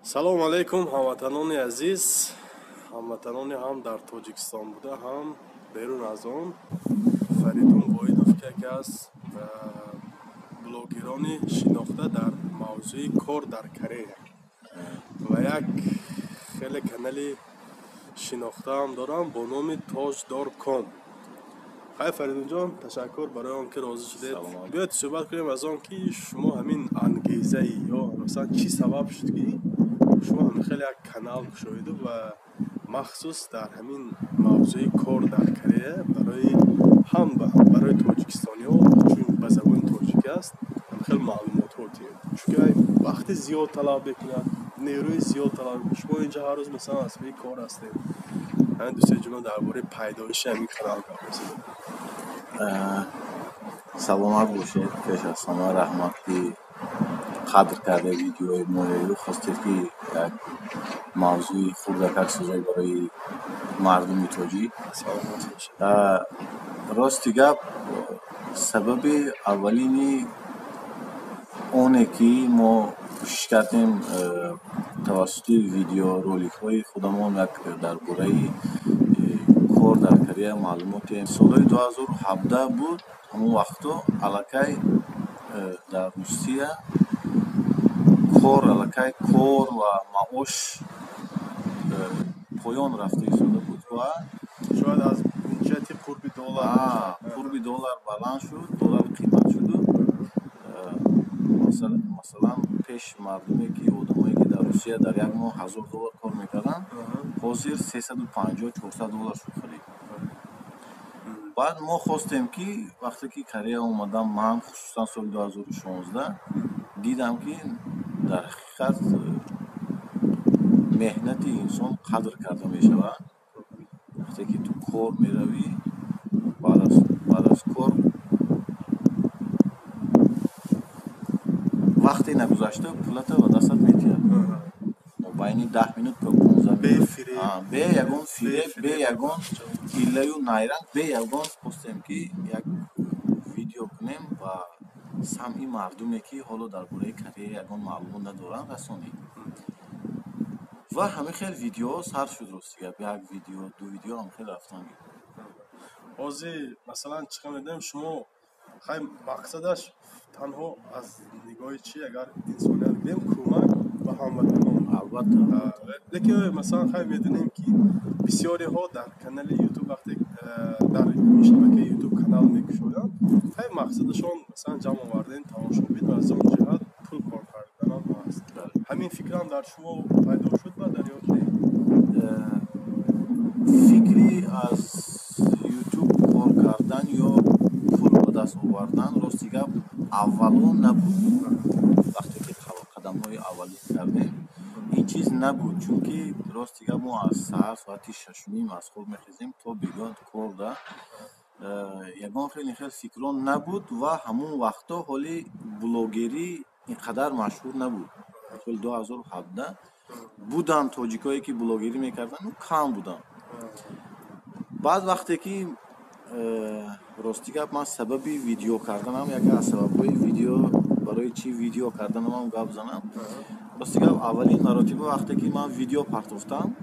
Салом алейкум, ҳамватанони азиз, ҳамватанони ҳам дар Тоҷикистон буда, ҳам берун аз он. Фаридун Воҳидов, ки яке аз блогерони шинохта дар мавзӯи кор дар Корея ва як хеле канали шинохтаам дорам бо номи Тоҷдор ком. Хай, Фаридунҷон, ташаккур барои он ки розӣ шудед. Биёед, суҳбат кунем аз он ки шумо ҳамин ангезаи ё масалан чӣ сабаб шуд, ки шумо ҳамин хеле як канал кушоиду ва махсус дар ҳамин мавзӯи кор дар Корея барои ҳам барои тоҷикистониҳо, чун ба забони тоҷикӣ аст, ҳамин хел маълумотҳо диҳед, чунки вақти зиёд талаб мекунад, нерӯи зиёд талаб. Шумо инҷа ҳар рӯз масалан аз рӯи кор ҳастед. Ҳамин ду-се ҷумла дар бораи пайдоиши ҳамин канал гап мезанед. Саломат бошед. Пеш аз ҳама, раҳмат, ки қадр карда видеои моро, хостед, ки як мавзӯи хурдакак созед барои мардуми тоҷик. Рости гап, сабаби аввалини оне ки мо кӯшиш кардем тавассути видеороликҳои худамон як дар бораи кор дар Корея маълумот диҳем, солҳои 2017 буд. Ҳамон вақто аллакай дар Русия кор, аллакай кор ва маош поён рафта истода буд ва шояд аз ҷиҳати қурби доллар. Қурби доллар баланд шуд, доллар қимат шуду. Масалан, пеш мардуме ки, одамое ки дар Русия дар як моҳ 1000 доллар кор мекарданд, ҳозир 350, 400 доллар шуд харид. Баъд мо хостем, ки вақте ки Корея омадам, ман хусусан соли 2016 дидам, ки дар ҳақиқат меҳнати инсон қадр карда мешавад. Вақте ки ту кор меравӣ, баъд аз кор вақте нагузашта пулата ба дастат метиҳад, мобайни 10 минут то 15. Бе ягон фиреб, бе ягон ҳиллаю найранг, бе ягон. Хостем, ки як видео кунем ва самъи мардуме, ки ҳоло дар бораи Корея ягон маълумот надоранд, расонем. Ва ҳамин хел видеоҳо сар шуд. Рости гап, як видео, ду видео, ҳамин хел рафтан. Ҳозир масалан чӣ қадр медонем, шумо хай мақсадаш танҳо аз нигоҳи чи, агар инсоният гирем, кӯмак ба ҳамватанон. Албатта. Лекин масалан хай медонем, ки бисёриҳо дар канали Ютуб, вақте дар шабакаи Ютуб канал мекушоянд, хай мақсадашон масалан ҷамъ овардани тамошобин ва аз он ҷиҳат пул кор карданам ҳаст. Ҳамин фикрам дар шумо пайдо шуд ва дар ёд не? Фикри аз Ютуб кор кардан ё пул ба даст овардан, рости гап, аввалон набуд. Вақте ки қадамҳои аввалин кардем, ин чиз набуд, чунки, рости гап, мо аз саҳар соати 6:30 аз хоб мехезем то бегоҳ корда. Ягон хел ин хел фикрон набуд. Ва ҳамон вақто ҳоли блогерӣ ин қадар машҳур набуд. Соли 2017 буданд тоҷикое, ки блогерӣ мекарданд, кам буданд. Баъд вақте ки, рости гап, ман сабаби видео карданам, яке аз сабабҳои видео, барои чӣ видео карданамам гап занам. Рости гап, аввалин маротиба вақте ки ман видео партофтам,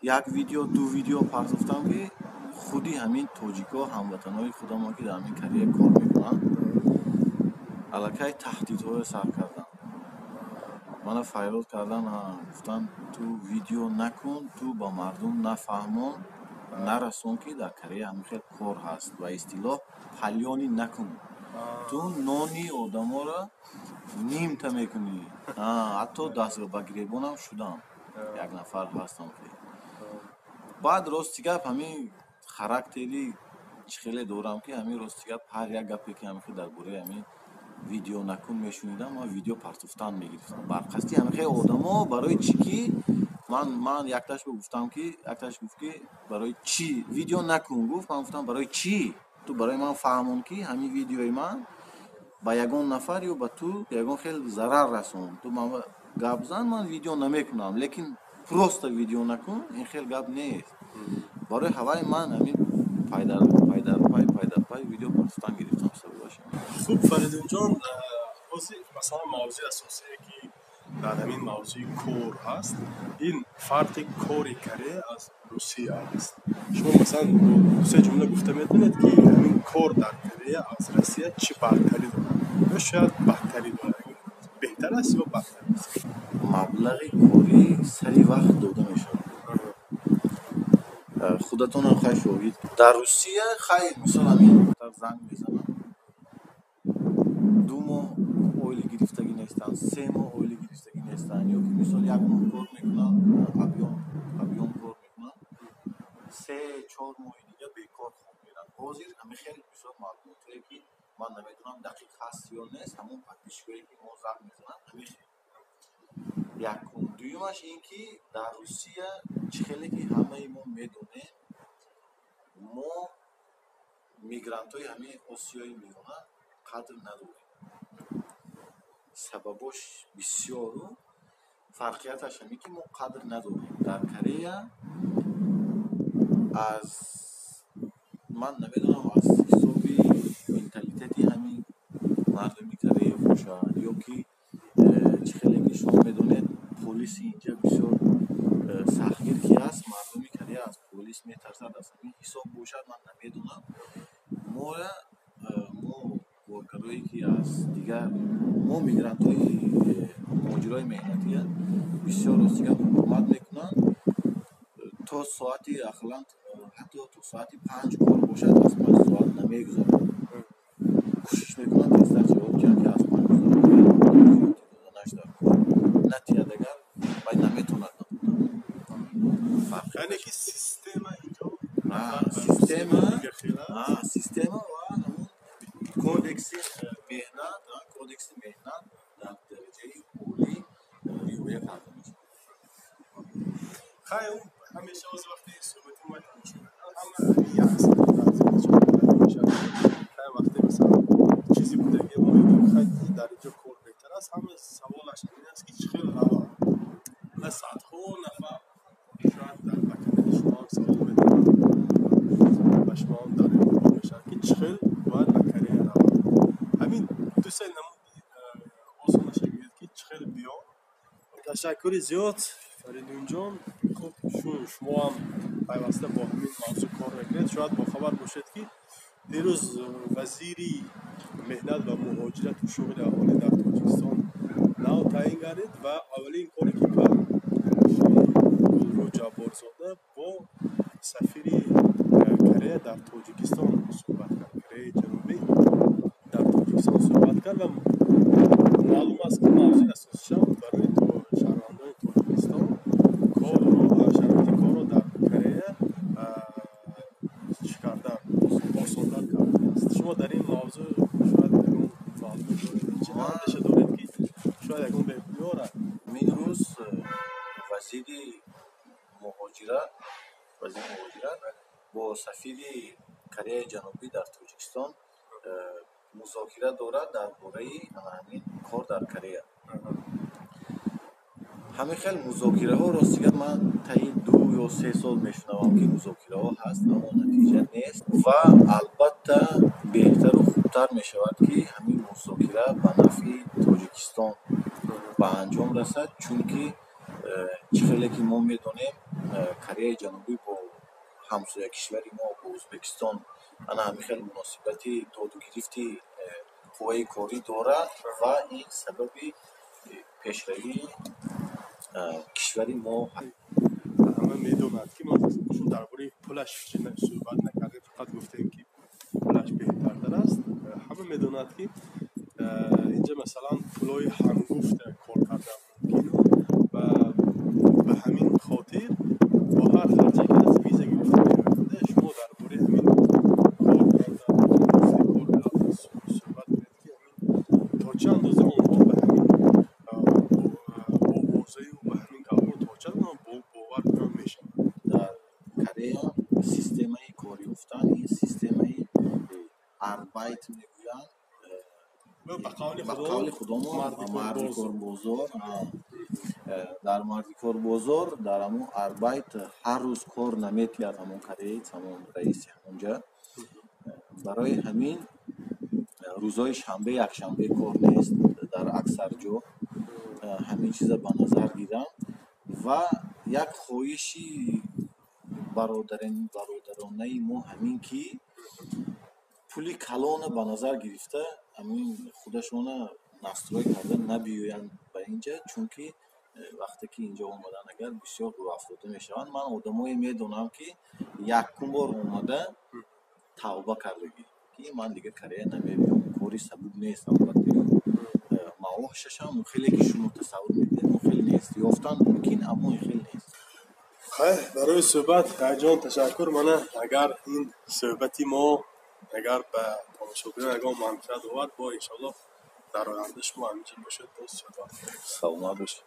як видео, ду видео партофтам, ки худи ҳамин тоҷикҳо, ҳамватанҳои худамон, ки дар ҳамин Корея кор мекунанд, аллакай таҳдидҳоро сар карданд, мана фарёд кардан, гуфтанд: «Ту видео накун, ту ба мардум нафаҳмон, нарасон, ки дар Корея ҳамин хел кор ҳаст. Ба истилоҳ, палёный накун, ту нони одаморо нимта мекунӣ». Ҳатто даст ба гиребонам шудам, як нафар ҳастам ки. Баъд, рости гап, ҳамин характери чӣ хеле дорам, ки ҳамин, рости гап, ҳар як гапе ки ҳамин дар бораи ҳамин видео накун мешунидам, ман видео партофтан мегирифтам барқасди ҳамин хел одамо. Барои чӣ ки ман якташ гуфтам, ки якташ гуфт, ки барои чӣ видео накун, гуфт. Ман гуфтам: «Барои чӣ? Ту барои ман фаҳмон, ки ҳамин видеои ман ба ягон нафар ё ба ту ягон хел зарар расон. Ту ман гап зан, ман видео намекунам, лекин просто видео накун, ин хел гап нест». Барои ҳаваи ман ҳамин пайдарпай, пайдарпай видео партофтан гирифтам, сабабаш. Хуб, Фаридунҷон, ҳозир масалан мавзӯи асосие ки Дар ҳамин мавзӯи кор ҳаст. Ин фарқи кори Корея аз Русия аст. Шумо, масалан, бо дусе ҷумла гуфта метавонед, ки ҳамин кор дар Корея аз Россия чӣ бартарӣ дорад ё шояд бадтарӣ дорад, беҳтар аст ё бадтар аст? Маблағи корӣ сари вақт дода мешавад. Худатонам хай шоҳид, дар Русия хай, мисол, ҳамин занг мезананд, 2 моҳ ойлик гирифтагӣ нестанд, 3 моҳ ойлик гирифтагӣ нестанд, ё ки, мисол, як моҳ кор мекунанд, объём кор мекунанд, 3-4 моҳи дига бекор хоб меранд. Ҳозир ҳамин хел, мисол, маълумотҳое ки ман намедонам дақиқ ҳаст ё нест, ҳамон подписчик ое ки мо занг мезананд, ҳамин хел. Якум. Дуюмаш ин ки дар Русия, чӣ хеле ки ҳамаи мо медонем, мо мигрантҳои ҳамаи Осиёи Миёна қадр надорем. Сабабош бисёру фарқияташ ҳамин ки мо қадр надорем. Дар Корея аз ман намедонам, аз ҳисоби менталитети ҳамин мардуми Корея бошад ё ки чӣ хеле ки шумо медонед, полиси инҷа бисёр сахтгир ки аст, мардуми Корея аз полис метарсад, аз ҳамин ҳисоб бошад, ман намедонам. Мора мо коргарое ки аз дигар, мо мигрантҳои муҳоҷирои меҳнатия бисёр, ростигап, ҳурмат мекунанд. То соати ақаллан ҳатто то соати 5 кор бошад, аз 5 соат намегузарад. Кӯшиш мекунанд тезтар ҷавоб диҳанд, ки аз 5 гузарад, дода нашуда кор натиҳад, агар вай наметавонад надода. Яъне ки система инҷо система, система ва ҳамон кодекси меҳнат, кодекси меҳнат дар дараҷаи олӣ риоя карда мешавад. Хай, ҳамеша оз вақте суҳбати мо тамошо мекунам, ҳама як савол дар зеҳнашон пайдо мешавад. Хай, вақте, масалан, чизи будаги мо мегӯем, хай, дар инҷо кор беҳтар аст, ҳама саволаш ҳамин аст, ки чӣ хел равад, ва садҳо нафар шояд дар ба канали шумо ҳам савол медиҳанд, ба шумо ҳам дар иртибот мешавад, ки чӣ хел бояд ба Корея равад. Ҳамин ду-се намуди осонаша гӯед, ки чӣ хел биём. Ташаккури зиёд, Фаридунҷон. Хуб, шумо ҳам пайваста бо ҳамин мавзӯъ кор мекунед, шояд бохабар бошед, ки дирӯз вазири меҳнат ва муҳоҷирату шуғли аҳолӣ дар Тоҷикистон нав таъин гардид ва аввалин коре ки кард, Гулрӯ Ҷабборзода бо сафири Корея дар Тоҷикистон суҳбат кард, Кореяи Ҷанубӣ дар Тоҷикистон суҳбат кард, ва маълум аст, ки мавзӯи асосишам барои шаҳрвандони Тоҷикистон корро, шароити корро дар Корея чӣ кардан, осонтар кардан аст. Шумо дар ин мавзӯъ шояд ягон маълумот доред, чӣ андеша доред, ки шояд ягон беҳбудӣ орад? Ҳамин рӯз вазири муҳоҷират бо сафири Кореяи Ҷанубӣ дар Тоҷикистон музокира дорад дар бораи ҳамин кор дар Корея. Ҳамин хел музокираҳо, ростига, ман таи 2 ё 3 сол мешунавам, ки музокираҳо ҳаст, аммо натиҷа нест. Ва албатта беҳтару хубтар мешавад, ки ҳамин музокира ба нафъи Тоҷикистон ба анҷом расад, чунки чӣ хеле ки мо медонем, Кореяи Ҷанубӣ бо ҳамсоя кишвари мо, бо Ӯзбекистон, ана ҳамин хел муносибати доду гирифти қувваи корӣ дорад ва ин сабаби пешравии кишвари мо. Ҳама медонад, ки мо чун дар бораи пулаш суҳбат накардем, фақат гуфтем, ки пулаш беҳтартар аст. Ҳама медонад, ки инҷа, масалан, пулҳои ҳангуфта кор кардан мумкину ва ба ҳамин хотир бо ҳар харҷе ки аст виза гирифта меояд. Шумо дар бораи ҳамин кор кардан, суҳбат кунед, ки ҳамин то чӣ андоза онҳо ба ҳамин овозаю ба ҳамин гапҳо то чанд бовар кунан мешавад? Дар Корея системаи корёфтан ин системаи арбайт мегӯянд. Ба қавли ба қавли худомон мардикорбозор. Дар мардикорбозор, дар ҳамон арбайт ҳар рӯз кор наметиҳад ҳамон кореец, ҳамон раиси ҳамонҷа. Барои ҳамин рӯзҳои шанбе, якшанбе кор нест дар аксар ҷо. Ҳамин чиза ба назар гиранд ва як хоҳиши бародаронаи мо ҳамин, ки пули калона ба назар гирифта, ҳамин худашона настрой карда набиёянд ба инҷа, чунки вақте ки инҷо омадан, агар бисёр рӯҳафтода мешаванд. Ман одамое медонам, ки якум бор омада тавба кардагӣ, ки ман дигар Корея намебиём, кори сабук нест. Албатта, маошашам он хеле, ки шумо тасаввур мекунед, он хеле нест. Ёфтан мумкин, аммо ин хеле нест. Хайр, барои суҳбат, Хайрҷон, ташаккур. Мана, агар ин суҳбати мо агар ба тамошобинон ягон манфиат овард, бо иншоаллоҳ дар оянда шумо ҳаминҷо бошед, боз суҳбат. Саломат бошед.